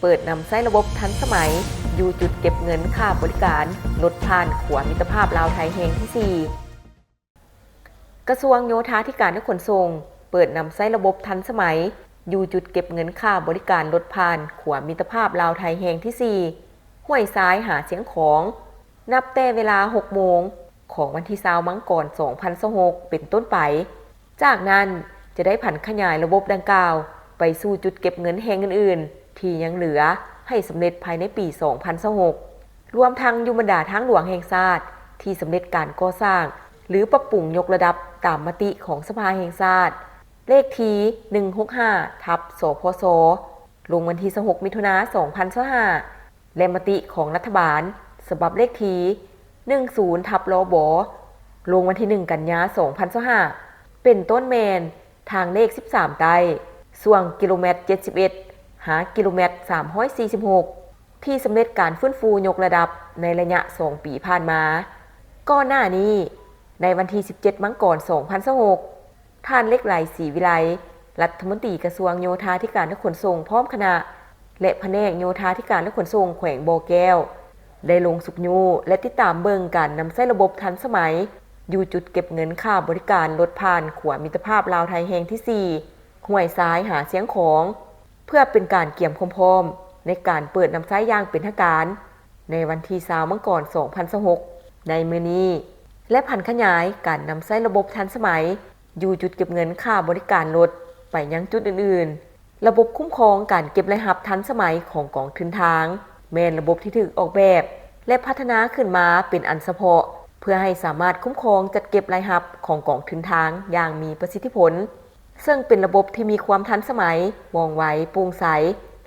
ເປີດນຳໃຊ້ລະບົບທັນສະໄໝ ຢູ່ຈຸດເກັບເງິນຄ່າບໍລິການລົດຜ່ານຂົວມິດຕະພາບລາວໄທແຫ່ງທີສີ່. ກະຊວງໂຍທາທິການ ແລະ ຂົນສົ່ງ ເປີດນຳໃຊ້ລະບົບທັນສະໄໝ ຢູ່ຈຸດເກັບເງິນຄ່າບໍລິການລົດຜ່ານຂົວມິດຕະພາບລາວໄທແຫ່ງທີສີ່ ຫ້ວຍຊາຍຫາຊຽງຂອງ ນັບແຕ່ເວລາຫົກໂມງຂອງວັນທີຊາວມັງກອນສອງພັນຊາວຫົກເປັນຕົ້ນໄປ. ຈາກນັ້ນຈະໄດ້ຜັນຂະຫຍາຍລະບົບດັ່ງກ່າວໄປສູ່ຈຸດເກັບເງິນແຫ່ງອື່ນໆທີ່ຍັງເຫຼືອໃຫ້ສຳເລັດພາຍໃນປີສອງພັນຊາວຫົກ ລວມທັງຢູ່ບັນດາທາງຫຼວງແຫ່ງຊາດທີ່ສຳເລັດການກໍ່ສ້າງ ຫຼື ປັບປຸງຍົກລະດັບຕາມມະຕິຂອງສະພາແຫ່ງຊາດ ເລກທີໜຶ່ງຫົກຫ້າ ທັບ ສພຊ ລົງວັນທີຊາວຫົກ ມິຖຸນາ ສອງພັນຊາວຫ້າ ແລະ ມະຕິຂອງລັດຖະບານ ສະບັບເລກທີໜຶ່ງສູນ ທັບ ລບ ລົງວັນທີໜຶ່ງ ກັນຍາ ສອງພັນຊາວຫ້າ ເປັນຕົ້ນແມ່ນ ທາງເລກສິບສາມໃຕ້ ຊ່ວງກິໂລແມັດເຈັດສິບເອັດ ຫາກິໂລແມັດສາມຮ້ອຍສີ່ສິບຫົກ ທີ່ສຳເລັດການຟື້ນຟູຍົກລະດັບໃນໄລຍະສອງປີຜ່ານມາ. ກ່ອນໜ້ານີ້ ໃນວັນທີສິບເຈັດ ມັງກອນ ສອງພັນຊາວຫົກ ທ່ານ ເລັກໄຫຼ ສີວິໄລ ລັດຖະມົນຕີກະຊວງໂຍທາທິການ ແລະ ຂົນສົ່ງ ພ້ອມຄະນະ ແລະ ພະແນກໂຍທາທິການ ແລະ ຂົນສົ່ງ ແຂວງບໍ່ແກ້ວ ໄດ້ລົງຊຸກຍູ້ ແລະ ຕິດຕາມເບິ່ງການນຳໃຊ້ລະບົບທັນສະໄໝ ຢູ່ຈຸດເກັບເງິນຄ່າບໍລິການລົດຜ່ານຂົວມິດຕະພາບລາວໄທແຫ່ງທີສີ່ ຫ້ວຍຊາຍຫາຊຽງຂອງ ເພື່ອເປັນການກຽມຄວາມພ້ອມໃນການເປີດນຳໃຊ້ຢ່າງເປັນທາງການ ໃນວັນທີຊາວ ມັງກອນ ສອງພັນຊາວຫົກ ໃນມື້ນີ້ ແລະ ຜັນຂະຫຍາຍການນຳໃຊ້ລະບົບທັນສະໄໝ ຢູ່ຈຸດເກັບເງິນຄ່າບໍລິການລົດໄປຍັງຈຸດອື່ນໆ. ລະບົບຄຸ້ມຄອງການເກັບລາຍຮັບທັນສະໄໝຂອງກອງທຶນທາງ ແມ່ນລະບົບທີ່ຖືກອອກແບບ ແລະ ພັດທະນາຂຶ້ນມາເປັນອັນສະເພາະ ເພື່ອໃຫ້ສາມາດຄຸ້ມຄອງຈັດເກັບລາຍຮັບຂອງກອງທຶນທາງຢ່າງມີປະສິດທິຜົນ. ເຊິ່ງເປັນລະບົບທີ່ມີຄວາມທັນສະໄໝ, ວ່ອງໄວ, ໂປ່ງໃສ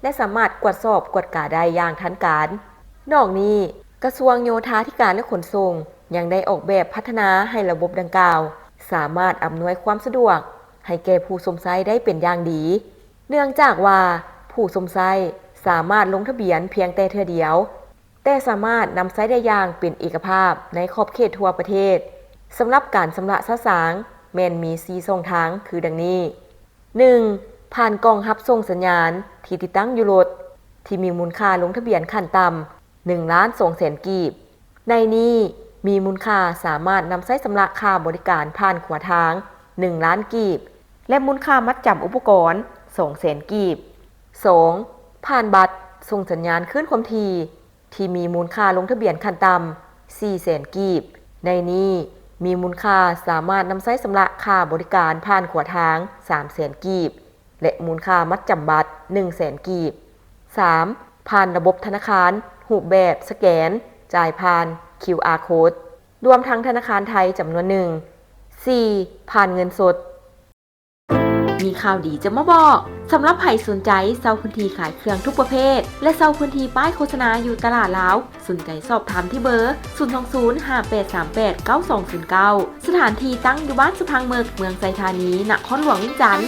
ແລະ ສາມາດກວດສອບກວດກາໄດ້ຢ່າງທັນການ. ນອກນີ້, ກະຊວງໂຍທາທິການ ແລະ ຂົນສົ່ງ ຍັງໄດ້ອອກແບບພັດທະນາໃຫ້ລະບົບດັ່ງກ່າວ ສາມາດອຳນວຍຄວາມສະດວກໃຫ້ແກ່ຜູ້ຊົມໃຊ້ໄດ້ເປັນຢ່າງດີ, ເນື່ອງຈາກວ່າຜູ້ຊົມໃຊ້ສາມາດລົງທະບຽນພຽງແຕ່ເທື່ອດຽວ, ແຕ່ສາມາດນຳໃຊ້ໄດ້ຢ່າງເປັນເອກະພາບໃນຂອບເຂດທົ່ວປະເທດ. ສຳລັບການຊຳລະຊະຊາງແມ່ນມີສີ່ຊ່ອງທາງຄືດັ່ງນີ້, ໜຶ່ງ ຜ່ານກ່ອງຮັບສົ່ງສັນຍານທີ່ຕິດຕັ້ງຢູ່ລົດ ທີ່ມີມູນຄ່າລົງທະບຽນຂັ້ນຕ່ຳໜຶ່ງລ້ານສອງແສນກີບ. ໃນນີ້ມີມູນຄ່າສາມາດນຳໃຊ້ຊຳລະຄ່າບໍລິການຜ່ານຂົວທາງໜຶ່ງລ້ານກີບ ແລະ ມູນຄ່າມັດຈຳອຸປະກອນສອງແສນກີບ. ສອງ ຜ່ານບັດສົ່ງສັນຍານຄືນຄວາມຖີ່ ທີ່ມີມູນຄ່າລົງທະບຽນຂັ້ນຕ່ຳສີ່ແສນກີບ. ໃນນີ້ມີມູນຄ່າສາມາດນຳໃຊ້ຊຳລະຄ່າບໍລິການຜ່ານຂົວທາງສາມແສນກີບ ແລະ ມູນຄ່າມັດຈຳບັດໜຶ່ງແສນກີບ. ສາມ ຜ່ານລະບົບທະນາຄານຮູບແບບສະແກນຈ່າຍຜ່ານ ຄິວອາ ໂຄດ ລວມທັງທະນາຄານໄທຈຳນວນໜຶ່ງ. ສີ່ ຜ່ານເງິນສົດ. ມີຂ່າວດີຈະມາບອກ. ສຳລັບໃຜສົນໃຈເຊົ່າພື້ນທີ່ຂາຍເຄື່ອງທຸກປະເພດ ແລະ ເຊົ່າພື້ນທີ່ປ້າຍໂຄສະນາຢູ່ຕະຫຼາດລາວ, ສົນໃຈສອບຖາມທີ່ເບີ ສູນສອງສູນ ຫ້າແປດສາມແປດ ເກົ້າສອງສູນເກົ້າ. ສະຖານທີ່ຕັ້ງຢູ່ບ້ານສະພັງເມິກ, ເມືອງໄຊທານີ, ນະຄອນຫຼວງວຽງຈັນ.